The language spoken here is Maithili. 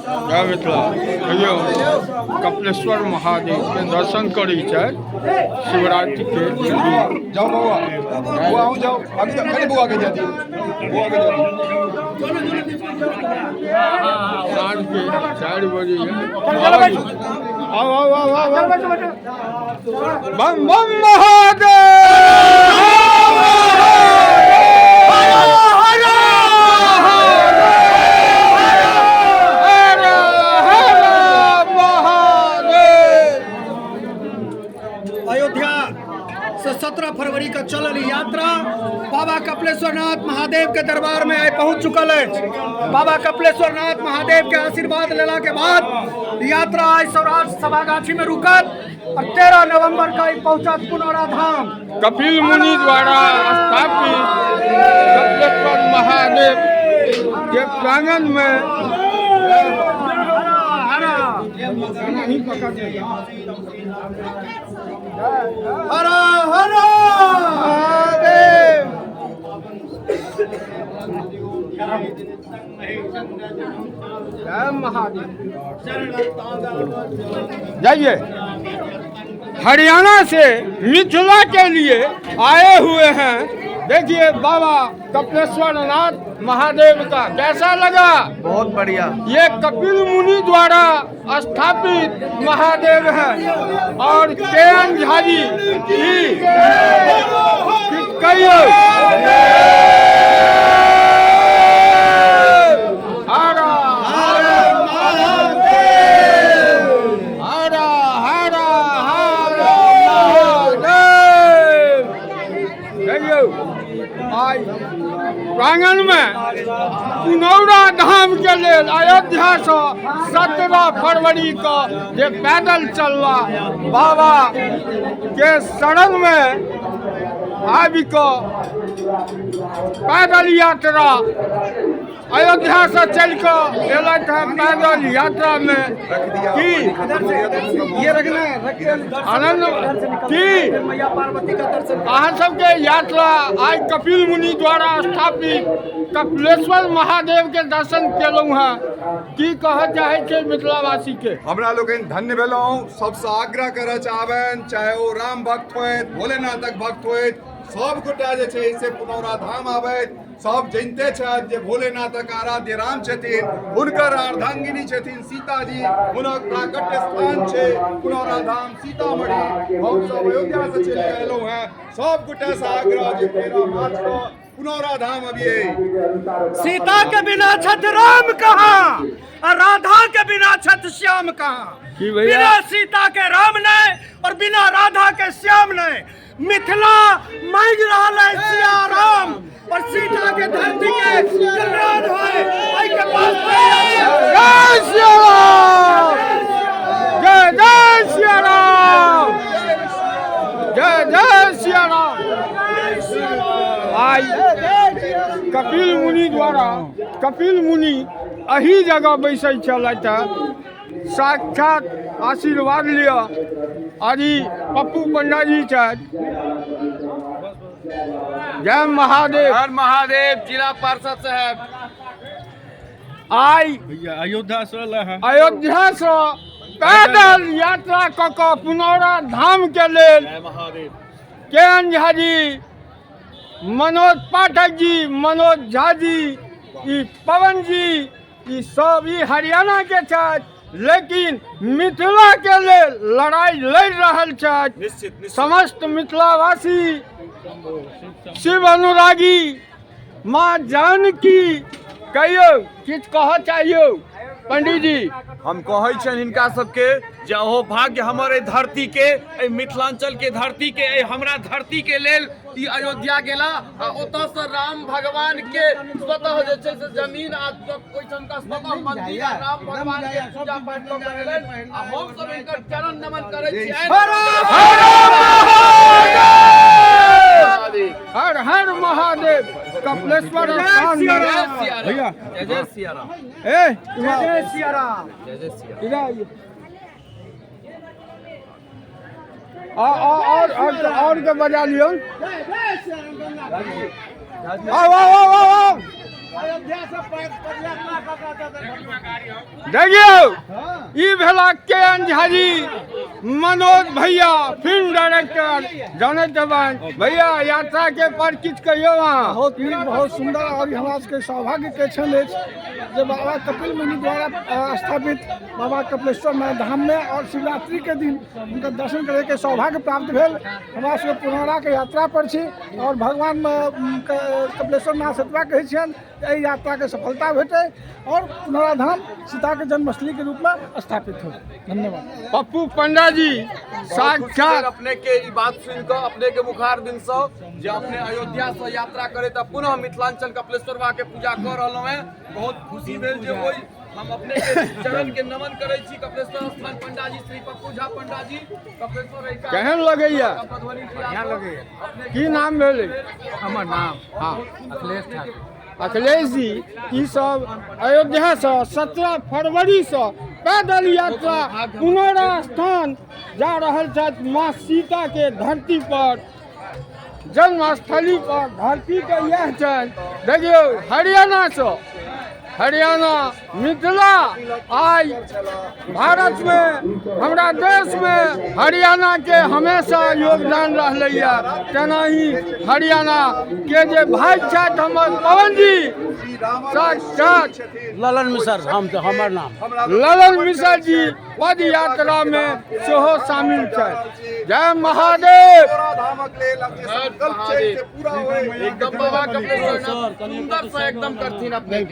जय मिथिला। कहियौ, कपिलेश्वर महादेव के दर्शन करै छथि शिवरात्रि के दिन। जाओ बउआ, बउआ अहूँ जाओ, अभी जाओ, खाली बउआ के जा दियौ, बउआ के जा दियौ। साँझ के 4 बजे। आओ आओ आओ आओ, बम बम महादेव, हर हर महादेव। अयोध्या से 17 फरवरी का चलल यात्रा बाबा कपिलेश्वर नाथ महादेव के दरबार में आइ पहुंच चुकल अछि। बाबा कपिलेश्वर नाथ महादेव के आशीर्वाद लेला के बाद यात्रा आइ सौराठ सभागाछी में रुकत और 13 नवंबर का ई पहुंचत पुनौरा धाम। कपिल मुनि द्वारा स्थापित कपिलेश्वर महादेव के प्रांगण में हर हर महादेव। जय महादेव। जाइए, हरियाणा से मिथिला के लिए आए हुए हैं। देखिए बाबा कपिलेश्वर नाथ महादेव का कैसा लगा? बहुत बढ़िया। ये कपिल मुनि द्वारा स्थापित महादेव है। और के एन झा जी की कहियो, हर हर हर हर हर महादेव। कहियौ, आइ प्रांगण में पुनौरा धाम के लेल अयोध्या से 17 फरवरी के जे पैदल चलला, बाबा के शरण में आबि कऽ पैदल यात्रा अयोध्या से चलि कऽ एलथि हँ। पैदल यात्रा में की ये रखना है, रख। आनंद की मैया पार्वती का दर्शन। अहाँ सबके यात्रा आइ कपिल मुनि द्वारा स्थापित कपिलेश्वर महादेव के दर्शन केलहुँ हँ, की कहऽ चाहै छै मिथिलावासी के? हमरा लोकनि धन्य भेलहुँ। सबसँ आग्रह करऽ चाहबनि, चाहे ओ राम भक्त होथि, भोलेनाथक भक्त होथि, सब गोटा जे छै से पुनौरा धाम आबथि। सब जनिते छथि जे भोलेनाथक आराध्य राम छथिन, हुनकर अर्धांगिनी छथिन सीताजी, हुनक प्राकट्य स्थान छै पुनौरा धाम सीतामढ़ी। हम सब अयोध्या से चलि कऽ एलहुँ हेँ। सब गोटासँ आग्रह जे 13 मार्च कऽ पुनौरा धाम अबियै। सीता के बिना छथि राम कहाँ और राधा के बिना छथि श्याम कहाँ? की भैया? बिना सीता के राम नहीं और बिना राधा के श्याम नहीं। मिथिला मांग रहल है सिया राम और सीता के धरती के कल्याण होए, एहि के पास। जय सिया राम, जय जय सिया राम, जय जय सिया राम। आइ कपिल मुनि द्वारा, कपिल मुनि एही जगह बैसै छलथि हँ। साक्षात आशीर्वाद लिअ। आर ई पप्पू पंडाजी छथि। जय महादेव। हर महादेव। जिला पार्षद साहब। आइ अयोध्या से है। अयोध्या से पैदल यात्रा कऽ कऽ पुनौरा धाम के लेल के एन झा जी, मनोज पाठक जी, मनोज झा जी, ई पवन जी, ई सब ई हरियाणा के छथि, लेकिन मिथिला के लेल लड़ाई लड़ि रहल छथि। निश्चित। समस्त मिथिलावासी, शिव अनुरागी, माँ जानकी, कहियौ, किछु कहऽ चाहियौ पंडित जी? हम कहै छियनि हिनका सबके जे अहो भाग्य हमर एहि धरती के, एहि मिथिलांचल के धरती के, एहि हमरा धरती के लेल ई अयोध्या गेला आ ओतऽ से राम भगवान के स्वतः जे छै से जमीन आ ओहिठामका स्वतः मंदिर आ राम भगवान के पूजा पाठ कऽ के गेलनि आ हम सब हिनकर चरण नमन करै छियनि। हर हर महादेव। कपिलेश्वर स्थान में जय सिया राम, जय जय सिया राम। ए जय सिया राम। इधर आइए। और के बजा लियौ। आओ आओ आओ आओ आओ। देखियौ, ई भेला के एन झा जी, मनोज भैया फिल्म डायरेक्टर जानैत हेबनि। भैया, यात्रा के पर किछु कहियौ अहाँ। बहुत नीक, बहुत सुन्दर और हमरा सबके सौभाग्य के क्षण अछि जे बाबा कपिल मुनि द्वारा स्थापित बाबा कपिलेश्वर नाथ धाम में और शिवरात्रि के दिन हुनकर दर्शन करे के सौभाग्य प्राप्त भेल। हमरा सबके पुनौरा के यात्रा पर छी और भगवान कपिलेश्वर नाथ एतबा कहै छियनि जे एहि यात्रा के सफलता भेटै और पुनौरा धाम सीता के जन्मस्थली के रूप में स्थापित हो। धन्यवाद। पप्पू पंडा जी बहुत खुशी भेल साक्षात अपने के ई बात सुनि कऽ, अपने के मुखार दिन से जे अपने अयोध्या से यात्रा करैत आ पुनः मिथिलांचल कपिलेश्वर बाबा के पूजा कऽ रहलहुँ हेँ। बहुत खुशी भेल जे ओहि हम अपने के चरण के नमन करै छी। कपिलेश्वर स्थान पंडा जी, श्री पप्पू झा पंडा जी, कपिलेश्वर रहिका, केहन लगैया? मधुबनी जिला सँ। की नाम भेलै? हमर नाम हँ। अखिलेश ठाकुर। अखिलेश जी, ई सब अयोध्यासँ 17 फरवरीसँ पैदल यात्रा पुनौरा स्थान जा रहल छथि। माँ सीताके धरती पर, जन्मस्थली पर, धरतीके इएह छनि। देखियौ, हरियाणासँ, हरियाणा, मिथिला, आइ भारतमे, हमरा देशमे हरियाणाके हमेशा योगदान रहलैए। तेनाही हरियाणाके जे भाइ छथि हमर पवन जी साक्षात। ललन मिश्र हम हमर नाम। ललन मिश्र जी पद यात्रामे सेहो शामिल छथि। जय महादेव। धामक लेल जे संकल्प छै से पूरा होय। एकदम बाबा कपिलेश्वर नाथ सुंदर से एकदम करथिन अपने।